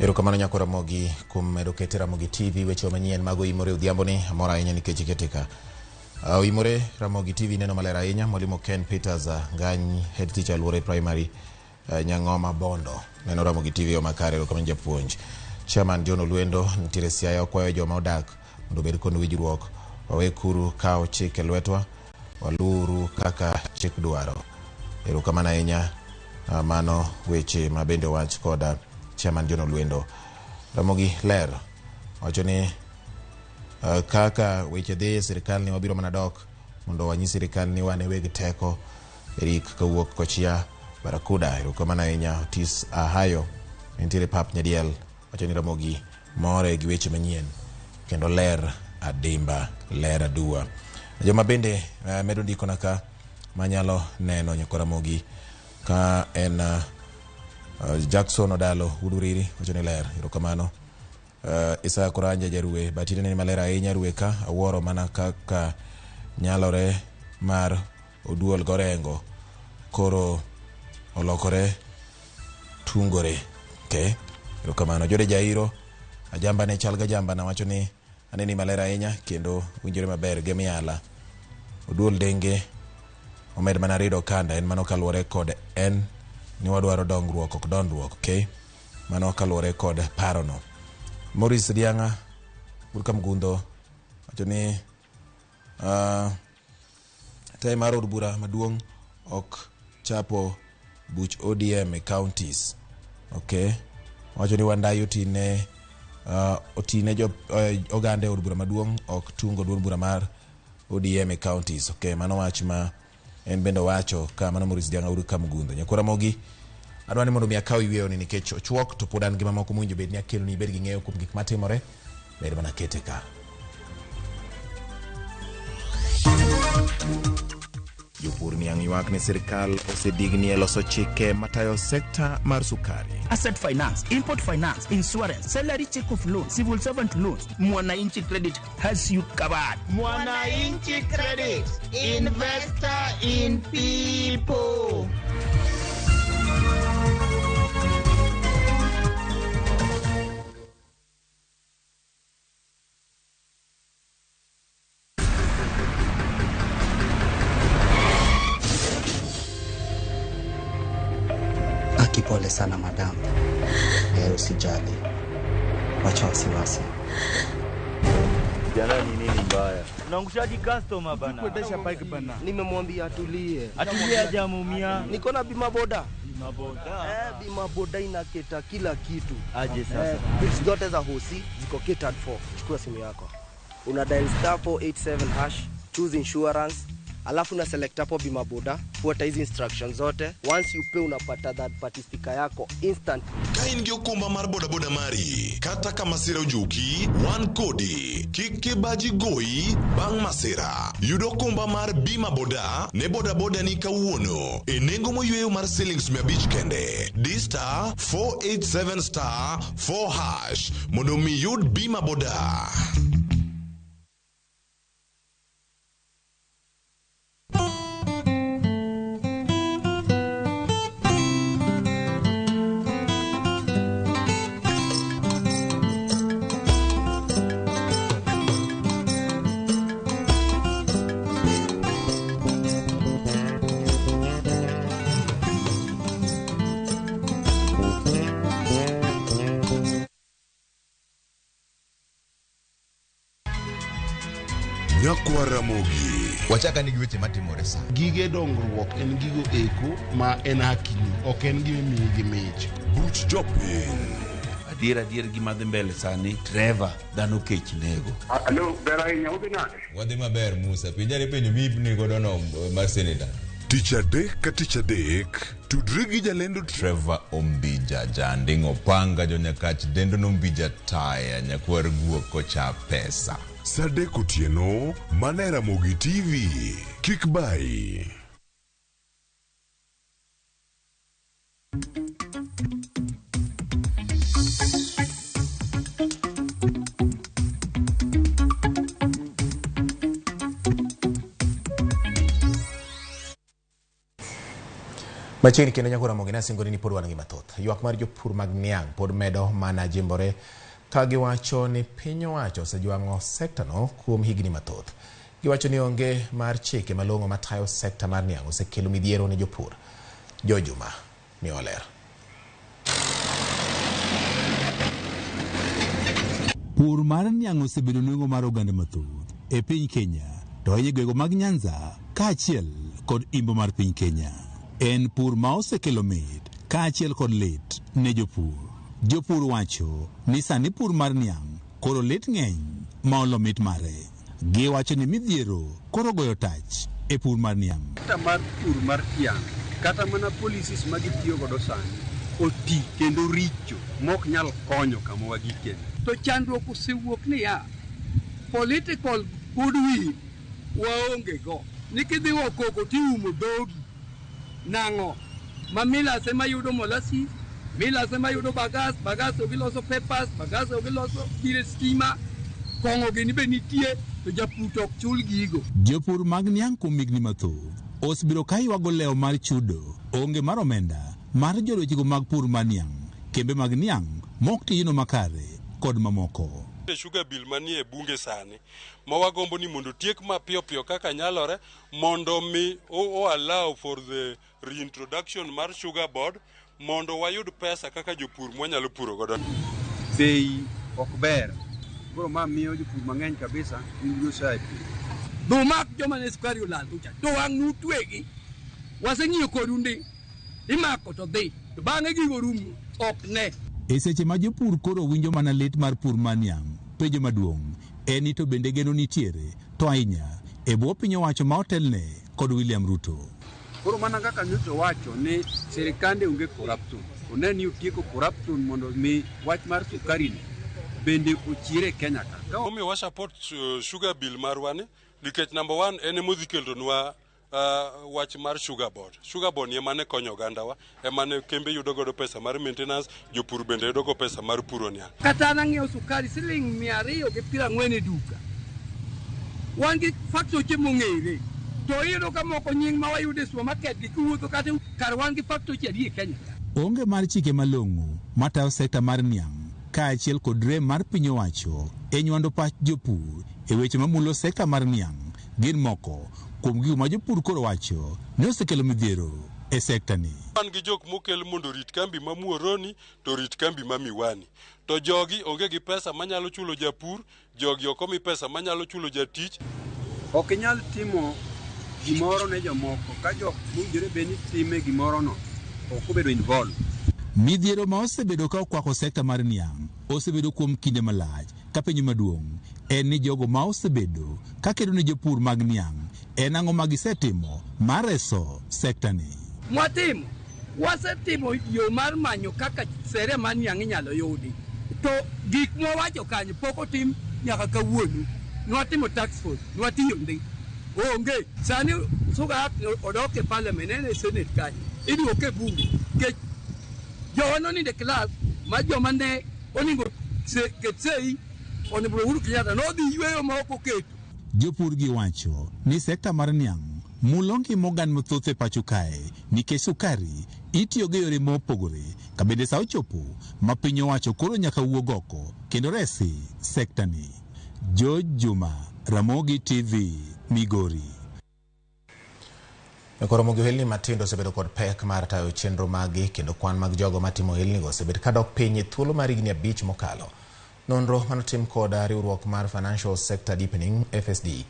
Erokamano nyako Ramogi kuom medo kete Ramogi TV weche manyien mago imore odhiambo ni amor ahinya nikech ikete ka. Oimore Ramogi TV neno maler ahinya. Mwalimu Ken Peters Ngany, head teacher Luore Primary Nyang'oma Bondo neno Ramogi TV yo makare. Erokamano japuonj. Chairman John Olwendo nitiere Siaya okwayo joma odak mondo obed kod winjruok. Wawekuru kawo chik e lwetwa, waluwuru kaka chik dwaro. Erokamano ahinya. Mano weche ma bende owach koda Chairman John Olwendo. Ramogi ler wacho ni kaka weche dhi e sirikal ni wabiro mana dok mondo wanyis sirikal ni wan e weg teko. Eric kawuok Kochia Barakuda, erokamano ahinya. Otis Ahayo nitiere pap Nyadiel wacho ni Ramogi more gi weche manyien kendo ler adimba ler aduwa. Joma bende medo ndikona ka manyalo neno nyokoramogi ka en Jackson Odalo Uduriri wacho ni ler, erokamano. Isaya Koranja Jarue batine ni maler ahinya Rue ka awuoro mana kaka nyalore mar Oduol Gorengo koro olokore tungore. Okay, erokamano. Jode Jairo ajamba ne chal ga jamba na wacho ni aneni maler ahinya kendo winjore maber gi miala. Oduol Denge omed mana rido kanda en mano kaluwore kod en ni wadwaro dongruok ok dondruok. Okay, mano kaluwore kod parono. Maurice Dianga Burka Mgundo wacho ni tai mar od bura maduong' ok chapo buch ODM e counties. Okay, wacho ni Wandayi otine jo oganda e od bura maduong' ok tungo duond bura mar ODM e counties. Okay, mano wach ma en bende owacho ka mano Maurice Dianga Burka Mgundo. Nyakwara Mogi adwa ni mondo mi akaw yweyo ni nikech ochuok to pod an gi mamoko mowinjo bed ni akelo ni ibed gi ng'eyo kuom gik matimore, ber mana kete ka. Jopur niang' ywak ni sirikal osedigni e loso chike matayo sekta mar sukari. Asset finance, import finance, insurance, salary check of loan, civil servant loans. Mwananchi Credit has you covered. Mwananchi Credit, investor in people. Pole sana madam. Usijali. Wacha wasiwasi. Jana ni nini mbaya? Unaangushaji customer bana. Kuendesha bike bana. Nimemwambia atulie. Atulie hajamuumia. Niko na bima boda. Bima boda. Bima boda inaketa kila kitu. Aje sasa. Bills zote za hosi ziko catered for. Chukua simu yako. Una dial *487#, choose insurance. Alafu na select hapo bima boda, fuata hizi instructions zote. Once you pay unapata third party sticker yako instant. Ka in gi okumba mar boda boda mari, kata ka masira ojuki, wan kodi. Kik kibaji goyi bang' masira. Yud okumba mar bima boda ne boda boda ni kawuono e nengo moyweyo mar silings 500 kende. Di *487*4# mondo mi yud bima boda. Ramogi. Wachaka ni gi weche matimore sa. Gige dongruok en gigo eko ma en hakini, ok en gima imiyi gi mich. Buch jopiny. Adier gima dhi mbele sani, Trevor, dhano kech nego. Alo, ber ahinya, udhi nade? Wadhi maber Musa, penjare penjo mipni godo no mar seneta. Tich adek ka tich adek, tudri gi jalendo Trevor Ombija, janding opanga jonyakach dendo nombija taya, nyakwar guok kocha pesa. Saa 3 otieno, mana e Ramogi TV. Kik bayi. Machiegni kendo nyako Ramogi nasingori ni pod wan gi mathoth. Ywak mar jopur mag niang' pod medo mana jimbore ka giwacho ni piny owacho osejwang'o sekta no kuom higni mathoth. Giwacho ni onge mar chike malong'o matayo sekta mar niang' osekelo midhiero ne jopur. Jojuma miwa ler. Pur mar niang' osebedo nengo mar oganda mathoth e piny Kenya, to ahinya gwenge mag Nyanza kaachiel kod imbo mar piny Kenya. En pur ma osekelo mit kaachiel kod lit ne jopur. Jopur wacho ni sani pur mar niang' koro lit ng'eny ma olo mit mare. Giwacho ni midhiero koro goyo tach e pur mar niang'. Kata mar pur mar tiang', kata mana policies ma gitiyo godo sani oti kendo richo mok nyal konyo kama wagikeni. To chandruok osewuok niya, Political goodwill waonge go. Nikidhi go koko tiumo dhogi. Nang'o? Ma millers ema yudo molasses, millers ema yudo bagasse, bagasse giloso papers, bagasse giloso gire stima, kong'o gini be nitie to japur to ok chul gigo. Jopur mag niang' kuom higni mathoth osebiro ka ywago lewo mar chudo, onge mar omenda mar jolwechego mag pur mar niang', kembe mag niang' mok tijno makare kod mamoko. Sugar bill manie bunge sani ma wagombo ni mondo otiek mapiyo piyo kaka nyalore mondo mi o allow for the reintroduction mar sugar board mondo wayud pesa kaka jopur mwanyalo puro godo. Bei ok ber. Koro ma miyo jopur mang'eny kabisa yudo sa e pur. Dumak joma ne sukari olal kucha. To wang' nutwegi. Waseng'iyo kodu ndi. Imako to dhi. To bang'e gigo rumo ok ne. E seche ma jopur koro winjo mana lit mar pur mar niang', penjo maduong' en ni to bende geno nitiere to ahinya e bwo piny owacho ma otelne kod William Ruto. Koro mana kaka nyocha wacho ni sirikande onge corruption. One ni otieko corruption mondo mi wach mar sukari ni bende ochiere e Kenya ka. Omiyo wa support sugar bill marwa ni nikech number one en emodhi kelonwa wach mar sugar board. Sugar board ni ema ne konyo ogandawa, ema ne kembe yudo godo pesa mar maintenance, jopur bende yudo go pesa mar puro niang'. Kata an ang'iewo sukari siling 240 e duka. Wan gi factory mong'ere. To iyudo ka moko nying ma wayudo e supermarket gi kiwuotho kata kar wan gi factory adi e Kenya ka. Onge mar chike malong'o matayo sekta mar niang' kaachiel kod rem mar piny owacho e nywando pach jopur e weche mamulo sekta mar niang' gin moko kuom gigo ma jopur koro wacho ni osekelo midhiero e sekta ni. Wan gi jok mokel mondo orit kambi ma Muhoroni to orit kambi ma Miwani. To jogi onge gi pesa manyalo chulo japur, jogi ok omi pesa manyalo chulo jatich. Ok inyal timo gimoro ne jomoko ka jok mowinjore bed ni time gimorono ok obedo involved. Midhiero ma osebedo ka okwako sekta mar niang' osebedo kuom kinde malach ka penjo maduong' en ni jogo ma osebedo ka kedo ne jopur mag niang' en ang'o ma gisetimo mar reso sekta ni. Mwatimo, wasetimo yo mar manyo kaka sere mar niang' inyalo yudi. To gik mwawacho kanyo pok otim nyaka kawuono. Nwatimo tax force, nwatiyo ndi. Onge, sani Sugar Act odok e parliament, en e senate kanyo. Iduoke e bunge. Nikech jowa nonindo e klas ma joma ne oningo ket sei onego Uhuru Kenyatta nodhi yweyo ma ok oketo. Jopur gi wacho ni sekta mar niang' mulo ngima oganda mathoth e pacho kae nikech sukari itiyo go e yore mopogore ka bende sa ochopo ma piny owacho koro nyaka wuog oko kendo resi sekta ni. George Juma, Ramogi TV, Migori. Koro ohelni matindo osebedo kod pek mar tayo chenro maggi kendo kwan mag jogo matimo ohelnigo osebet kadok piny e thuolo mar higni 5 mokalo. Nonro manotim kod riwruok mar Financial Sector Deepening FSD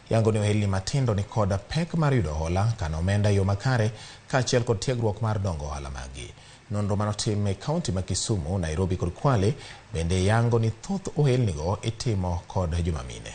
yango ni ohelni matindo ni kod pek mar yudo hola, kano omenda e yo makare kaachiel kod tiegruok mar dongo ohala maggi. Nonro manotim e kaunti ma Kisumu, Nairobi kod Kwale bende yango ni thoth ohelnigo itimo kod joma mine.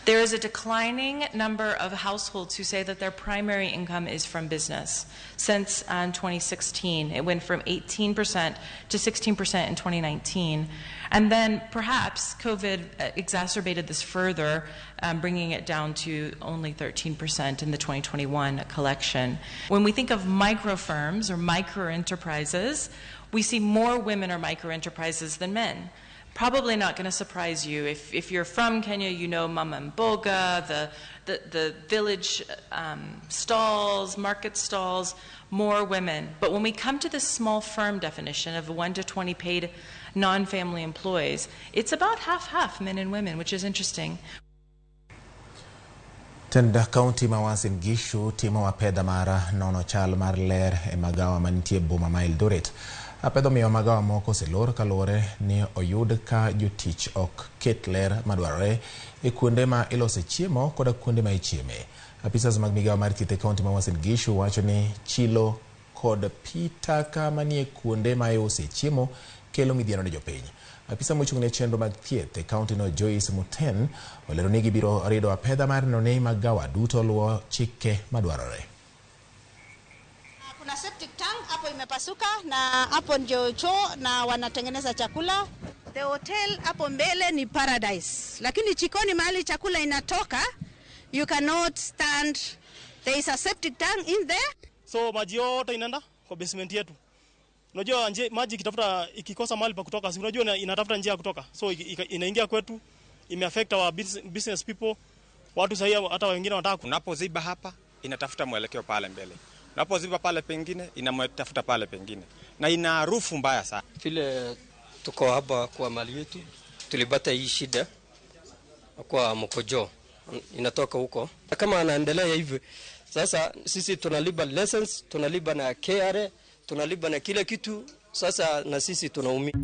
There is a declining number of households who say that their primary income is from business. Since 2016, it went from 18% to 16% in 2019. And then perhaps COVID exacerbated this further, bringing it down to only 13% in the 2021 collection. When we think of micro firms or micro enterprises, we see more women are micro enterprises than men. Probably not going to surprise you. If you're from Kenya, you know Mama Mboga, the village stalls, market stalls, more women. But when we come to the small firm definition of 1 to 20 paid non-family employees, it's about half-half men and women, which is interesting. Tend kaunti ma Uasin Gishu timo apedha mar nono chal mar ler e magawa mantie boma ma Eldoret. Apedha omiyo magawa moko oselor kaluwore ni oyud ka jotich ok ket ler madwarore e kuonde ma ilose chiemo koda kuonde ma ichieme. Apisas mag migawo mar thieth e kaunti ma Uasin Gishu wacho ni chilo kod pi taka manie kuonde ma iuse chiemo kelo midhiero ne jopiny. Apisa mochung' ne chenro mag thieth e kaunti no Joyce Muten olero ni gibiro rido apedha mar neno ni magawa duto luwo chike madwarore. Kuna septic tank hapo Hapo imepasuka na hapo ndio choo na wanatengeneza chakula. The hotel hapo mbele ni paradise, lakini jikoni mahali chakula inatoka, you cannot stand. There is a septic tank in there. So maji yote inaenda kwa basement yetu. Unajua maji ikitafuta, ikikosa mahali pa kutoka, si unajua inatafuta njia ya kutoka. So inaingia kwetu, imeaffect our business people. Watu sahii hata wengine wanataka. Unapoziba hapa inatafuta mwelekeo pale mbele. Unapoziba pale pengine inatafuta pale pengine. Na ina harufu mbaya sana. Vile tuko hapa kwa mali yetu, tulipata hii shida kwa mkojo inatoka huko. Kama anaendelea hivi, sasa sisi tunalipa lessons, tunalipa na KRA, tunalipa na kila kitu, sasa na sisi tunaumia.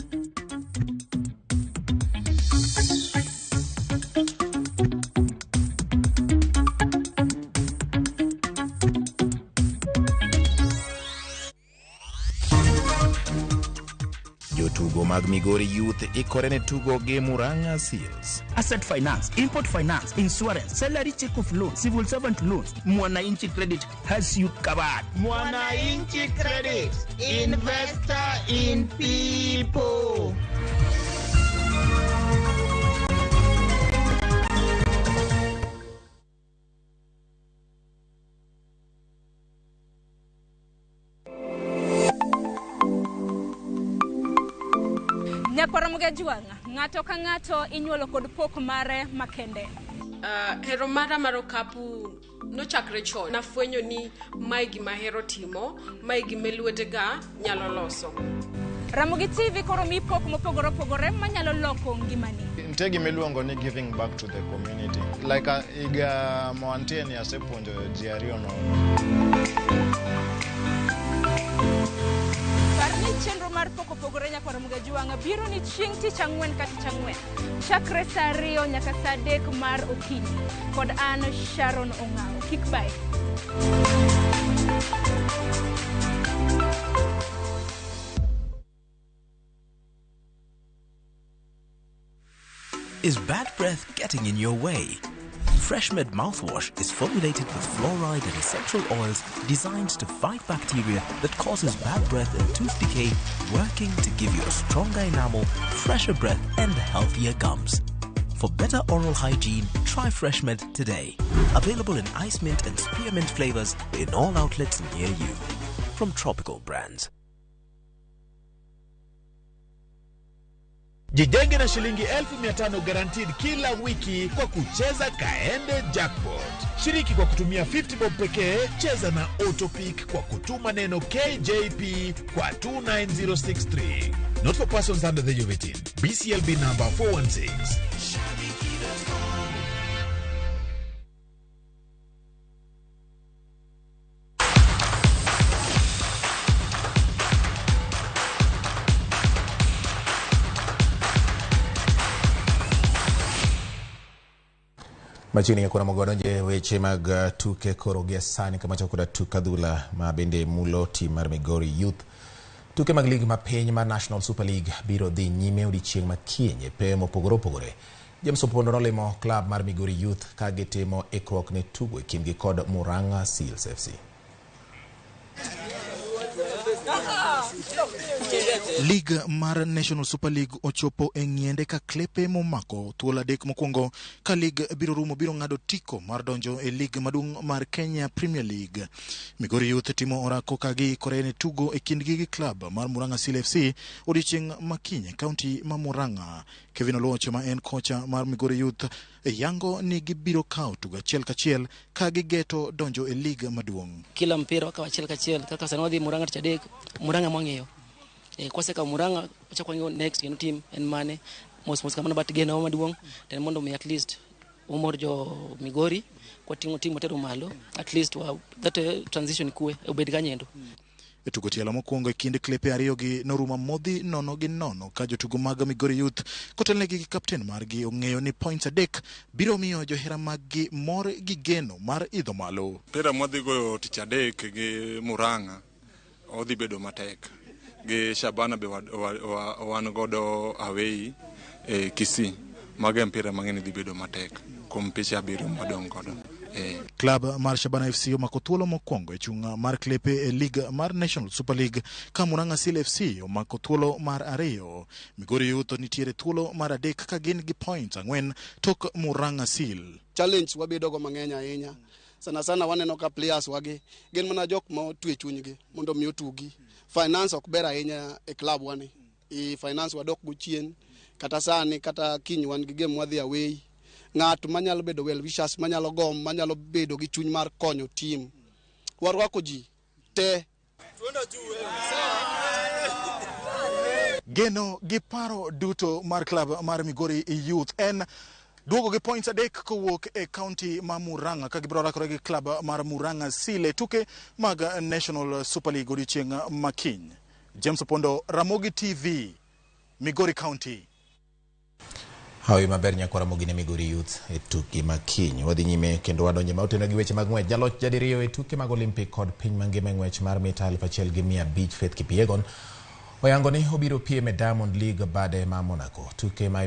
Jotugo mag Migori Youth ikore ne tugo gi Murang'a Seals. Asset Finance, Import Finance, Insurance, Salary Check of Loan, Civil Servant Loans, Mwananchi Credit has you covered. Mwananchi Credit, investor in people. Nyakwara Mugajwang', ng'ato ka ng'ato inyuolo kod pok mare makende. Hero mara mar okapu nochakre chon. Nafwenyo ni mae gima ahero timo, mae gima lwetega nyalo loso. Ramogi TV koro mi pok mopogore opogore manyalo loko ngimani. Nitie gima iluongo ni giving back to the community. Like higa mawantie ni asepuonjo ji ariyo nono. Par ni chenro mar pok opogore Nyakwara Mugajwang' biro ni chieng' tich ang'wen ka tich ang'wen. Chakre saa 2 nyaka saa 3 mar okinyi. Kod an Sharon Ong'ao. Kik bae. Is bad breath getting in your way? FreshMed mouthwash is formulated with fluoride and essential oils designed to fight bacteria that causes bad breath and tooth decay, working to give you a stronger enamel, fresher breath, and healthier gums. For better oral hygiene, try FreshMed today. Available in ice mint and spearmint flavors in all outlets near you. From Tropical Brands. Jijenge na shilingi 1500 guaranteed kila wiki kwa kucheza Kaende Jackpot. Shiriki kwa kutumia 50 bob pekee, cheza na Autopick kwa kutuma neno KJP kwa 29063. Not for persons under the age of 18. BCLB number 416. Machiegni kuna mogodonje weche mag tuke koro gi sani kama chako tuk adhula ma bende mulo tim mar Migori Youth. Tuke mag lig ma piny mar National Super League biro dhi nyime odiechieng' ma kiny e pewe mopogore opogore. James Opondo nolimo klab mar Migori Youth ka gitimo ikruok ne tugo e kindgi kod Murang'a Seals FC. League mar National Super League ochopo e ng'iende ka klepe momako thuolo adek mokwongo ka league biro rumo biro ng'ado tiko mar donjo e league maduong' mar Kenya Premier League. Migori Youth timo orako ka giikore ne tugo e kindgi gi klab mar Murang'a Seal FC odiechieng' ma kiny e kaunti ma Murang'a. Kevin Oluoch ma en kocha mar Migori Youth yango ni gibiro kawo tugo achiel kachiel ka gigeto donjo e league maduong'. Kila mpira wakawa achiel kachiel kaka sani wadhi Murang'a tich adek, Murang'a mwang'iyo. Kwasekawo Murang'a wachako wang'iyo next kendo team en mane mos mos kamano, but geno maduong' to en mondo mi at least umor jo Migori kwating'o team watero malo at least that transition kwe obed kanyendo. E tugo tielo mokwongo e kind klepe ariyo gi norumo modhi 0-0 ka jotugo mag Migori Youth kotelnegi gi kapten margi ong'eyo ni points 3 biro miyo johera maggi mor gi geno mar idho malo. Mpira mwadhi goyo tich adek gi Murang'a odhi bedo matek. Gi Shabana be wan godo away e Kisii. Mago e mpira mang'eni dhi bedo matek kuom piche 7 mwadong' godo. Klab mar Shabana FC omako thuolo mokwongo e chung' mar klepe e lig mar National Super League ka Murang'a Seal FC omako thuolo mar ariyo. Migori Youth nitiere thuolo mar adek ka gin gi points 4 tok Murang'a Seal. Challenge wabedo go mang'eny ahinya. Sana sana waneno ka players wagi gin mana jok ma otwe chunygi mondo mi otugi. Finance ok ber ahinya e club wani. I finance wadok go chien kata sani kata kiny wan gi game wadhi away. Ng'at manyalo bedo well wishers, manyalo gom, manyalo bedo gi chuny mar konyo team. Warwako ji te. Geno gi paro duto mar klab mar Migori Youth en duogo gi points 3 kowuok e county ma Murang'a ka gibiro rakore gi klab mar Murang'a Seal e tuke mag National Super League odiochieng' makiny. James Opondo, Ramogi TV, Migori County. Hawi maber nyakwa Ramogi ne Migori Youth e tukgi makiny. Wadhi nyime kendo wadonje ma oteno gi weche mag ng'wech. Jaloch jadiriyo e tuke mag Olympic kod piny mangima e ng'wech mar mita 1500 Faith Kipyegon oyango ni obiro piem e Diamond League bade ma Monaco. Tuke ma